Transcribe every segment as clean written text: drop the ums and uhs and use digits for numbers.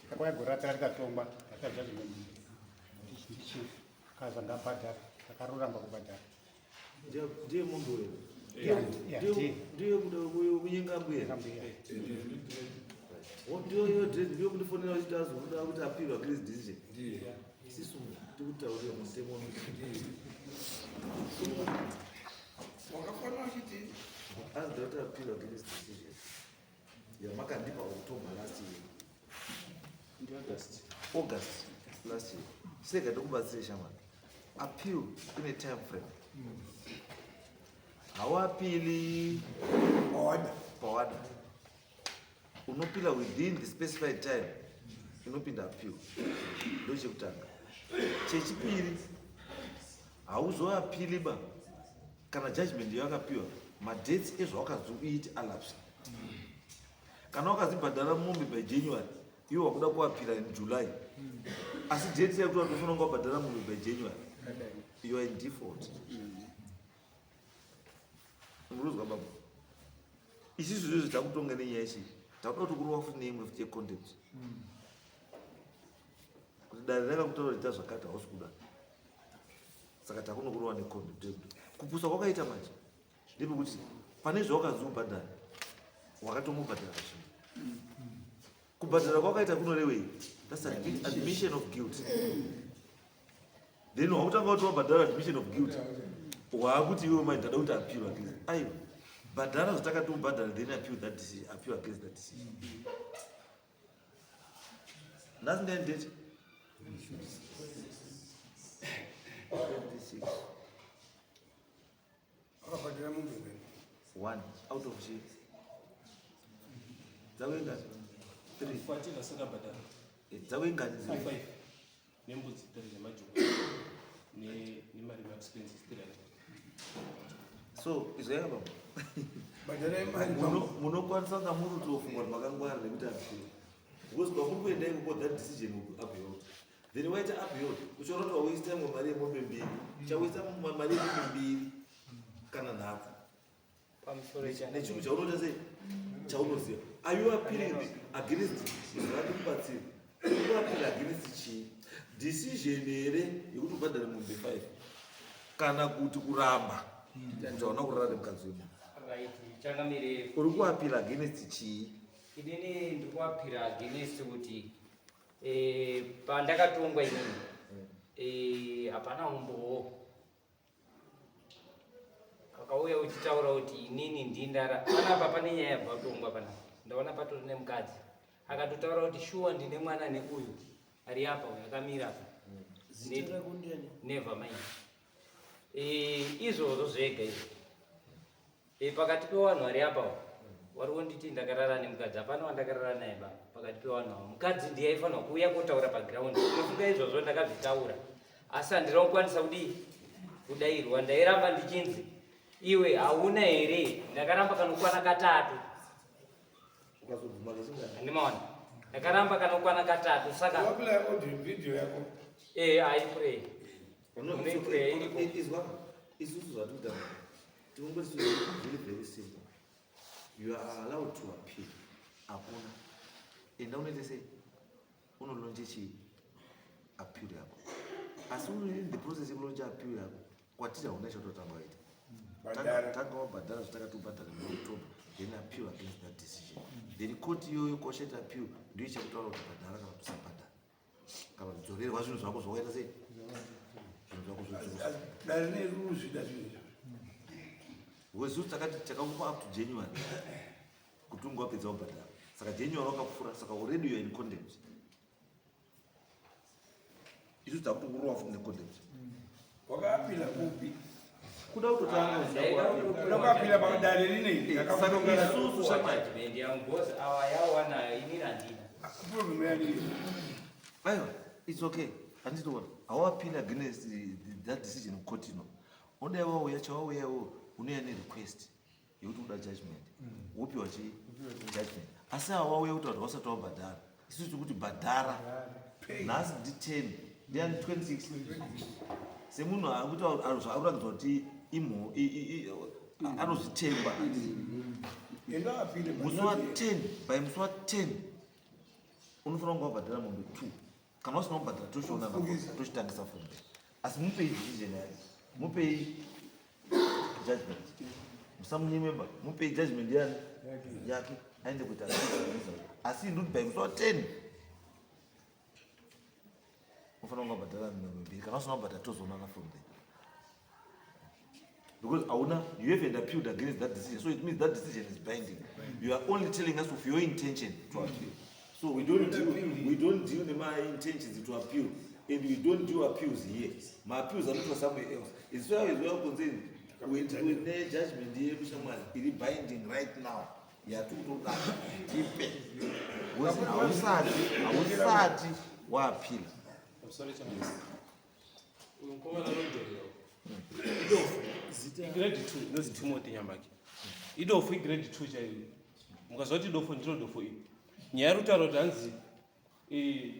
Takauya gore rapera tikatongwa takaita judgment ndichief kaza ndabhadhara takaruramba kubhadhara. Ndiye munhu uyo. Ndiye kuda kunyenga mbuya. Ndiyo iyo ndiyo kundifonera uchiti azokuda kuti appeal against decision. Ndiye. Sisu tikutaurira mutemo. Wakafanira uchiti azoda kuti appeal against decision. Yamakandipa October last year. Ndi August. August last year. Sega ndikubatsire shamwari. Appeal ine time frame. Hauapili pawada. Pawada. Unopila within the specified time. Inopinda appeal. Ndochekutanga. Chechipiri hauzoapili ba kana judgment yawakapiwa madates ezvawakazi uite alapse kana wakazibhadhara mombe by January iwe wakuda kuapira in July asi date yakuti watofanira kunge wabhadhara mombe by January you are in default. Muruzwa baba, isisu izvozvo takutonga nenyaya ichi takuda kuti kurova futi neimwe futi yecontempt kuti dare rakakutaura ita zvakati hausi kuda saka takunokurova necontempt. Kupusa kwakaita manje ndepekuti pane zvawakazi ubhadhara wakatomubhadhara zvinhu. Kubhadhara kwakaita kunorevei? That's admission of guilt. Then wakutanga kuti wabhadhara admission of guilt, waakuti iwe mai ndada kuti appeal against. Aiwa, bhadhara zvatakati ubhadhara, then appeal that decision, appeal against that decision. Nhasi ndani date 26. Wakabhadhara mombe ngani? One out of chi dzakuenga three. 14 asati abhadhara. Dzakuenga 5 nembudzi 3 nemajuku nemari maexpenses 300. So izvo yakababa. Bhadharai mari. Munokwanisa kunga muri kutofunga kuti makangwara nekuti appeal. Because kwamuri kuenda ikoko that decision will be upheld. Then waita upheld, uchiona kuti wawaista imwe mari yemombe mbiri, uchawaista mari yemombe mbiri kana nhatu. Nechinhu chaunoita sei? Chaunoziva. Are you appealing against zvandikubatsira? Uri appeal against chii? Decision here yekuti ubhadhare mombe 5 kana kuti kuramba kuti hauna kurara nemukadzi wemunhu? Right, changamire. Uri kuappeal against chii? Inini ndiri kuappeal against kuti pandakatongwa inini hapana umbowo akauya uchitaura kuti inini ndindara panapa pane nyaya yabva kutongwa panapa ndaona patori nemukadzi akatotaura kuti shuwa ndine mwana neuyu ari apa uyu akamira apa. Zita rako ndiani? Never mind. Izvozvo zvega izvo. Pakati pevanhu vari apa wari wonditi ndakarara nemukadzi, hapana wandakarara naye ba pakati pevanhu ava. Mukadzi ndiye aifanirwa kuuya kotaura paground. Unofunga izvozvo ndakazvitaura, asi handina kukwanisa kudii kudairwa. Ndairamba ndichinzi iwe hauna here, ndakaramba kanokwana katatu. Ukazobvuma kechingani? Handimaona. Ndakaramba kanokwana katatu saka Waplay audio video yako. Aipray. Unoipray iriko. Izwa isusu zvatikuita. Tingongoti very very simple. You are allowed to appeal. Hakuna. Enda unoite sei? Unolonje chii? Appeal yako. Asi in the process yekulonja appeal yako, kwatiri hauna chatotanga waita. Bhadhara. Tanga wabhadhara zvatakati ubhadhare muna October, then appeal against that decision. Then court iyoyo kwashaita appeal ndiyo ichakutaura kuti bhadhara kana kuti usabhadhara. Kana kudzorerwa zvinhu zvako zvakaita sei? Zvinhu zvako zvodzorerwa. Dare neruzvida zvinhu izvo. Because isusu takati takakupa up to January kuti unge wapedza kubhadhara. Saka January wakapfuura, saka already you are in contempt. Isusu takutokurova futi necontempt. Wakaapila kupi? Kuda kutotanga usina kuapila. Kuda kuapila padare rinei? Saka isusu shamwari. Judgment yangu boss awa yawanayo inini handina. Problem yani. Aiwa, it's okay. Handitoona. Hauappeal against that decision of court ino. Unodai wauya chawauya iwewe unouya nerequest yekuti unoda judgment. Wopiwa chii? Judgment. Asi awa wauya kuti vanhu vasati wabhadhara, isusu tiri kuti bhadhara nhasi ndi 10, ndiani 26. Semunhu akuti zvakuratidza kuti imho anozvitemba. Enda apile. Musi wa 10, by musi wa 10 unofanira kunge wabhadhara mombe 2. Kana usina kubhadhara, tochiona, tochitangisa from there. Asi mupei decision yake, mupei judgment, musamunyemeba, mupei judgment yani yake aende kuita. Asi ndikuti by musi wa 10 unofanira kunge wabhadhara mombe mbiri. Kana usina kubhadhara, tozoonana from there, because auna, you haven't appealed against that decision, so it means that decision is binding. You are only telling us of your intention to appeal, so we don't deal nema intentions to appeal, and we don't do appeals here. Maappeals anoitwa somewhere else. As far as we are concerned, with ne judgment yedu, shamwari, iri binding right now yatikutoda tipe. Hausati waappeal. I'm sorry, Chairman. Uyu mukomana anodherera. Idofu. Igrade 2 inonzi Timothy Nyambaki. Idofu, igrade 2 chaiyo. Mukazwa kuti idofo, ndiro dofo iri. Nyaya iri kutaura kuti hanzi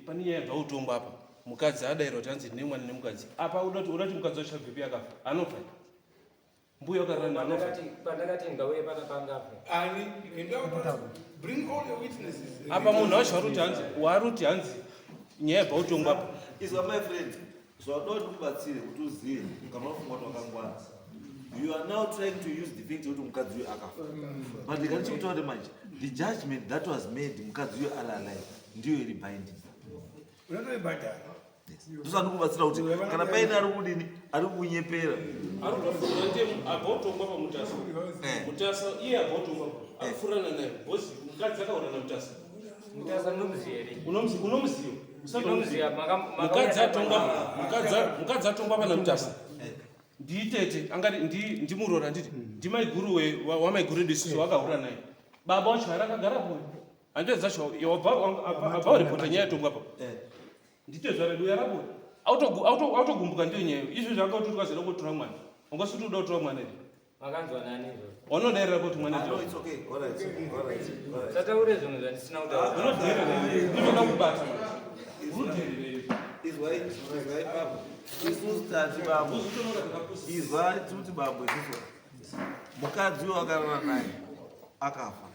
pane nyaya yabva kutongwa apa. Mukadzi adaira kuti hanzi ndine mwana nemukadzi. Apa uda kuti mukadzi wacho abvepi akafa? Anofa. Mbuya wakarara anofa. Pandakati ngauye pana pangafe. Ani enda bring all your witnesses. Apa munhu wacho wari kuti hanzi nyaya yabva kutongwa apa. Izwa, my friend, zvauda kuti kubatsire kuti uzive, kana wafunga kuti wakangwara, you are now trying to use the fact yekuti mukadzi uyu akafa. But ndikanichikutaura manje, the judgment that was made mukadzi uyu ari alive ndiyo iri binding. Unotoibhadhara. Ndosandikubatsira kuti kana paine ari kudini, ari kunyepera. Ari kutofunga ndiye abva kutongwa paMutasa. Mutasa iye abva kutongwa pa akufurana naye bhosi, mukadzi akaurana Mutasa. Mutasa ndomuziva here? Unomuziva. Ndinomuziva. Mukadzi atongwa pana Mutasa nditete, angati ndimurora, nditi ndimaiguru wamaiguru edu isusu, wakahura naye. Baba wacho hari akagarapo, handiwe dzacho abva waripota nyaya yatongwa pa nditezva redu yarapo, autogumbuka. Ndiyo nyaya izvo zvanga kuti ukazida kutora mwana, ungasuti uda kutora mwana here? Makanzwa nani izvozvo? Wanodairira kuti mwana Ah, no, it's okay. All right. All right. All right. Sataure zvinhu zvandisina kutaura. Unodherera, ndinoda kubata manje, unodherera. Izwai, izwai babo. Isusu tati babo. Izwai tikuti babo isusu. Mukadzi uyu wakarara naye akafa.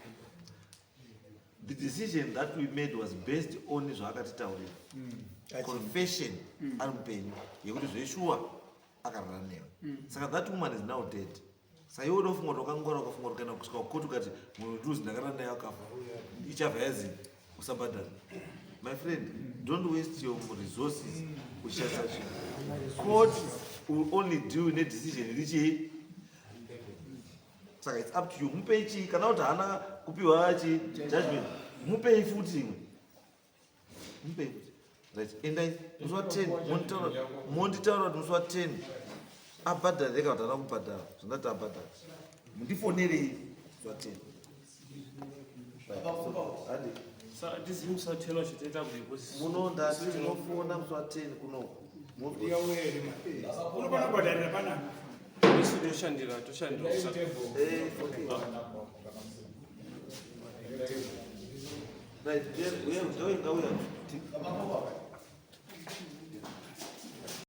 The decision that we made was based on zvaakatitaurira. Confession ari mupenyu yekuti zveshuwa akarara newe. Saka that woman is now dead. Saka iwe unofunga kuti wakangwara, ukafunga kuti kana kusvika kukoti ukati munhu nduzi ndakarara naye akafa, ichabva yazi usabhadhara. My friend, don't waste your resources uchishandisa zvinhu. Court will only deal nedecision iri chii. Saka it's up to you. Mupei chii, kana kuti haana kupiwa chi judgment, mupei futi imwe, mupei futi. Right, endai musi wa10, monditaura kuti musi wa10 abhadhara rega kuti haana kubhadhara zvandati abhadhara. Mundifonerei musi wa10. Handi. Tizivi musi wa10 wacho toita kuti because Munondati munofona musi wa10 kunoku. Uyauye, unofana kubhadharira panapa. Isu toshandira Eh, okay. Right, uya, uya, uya.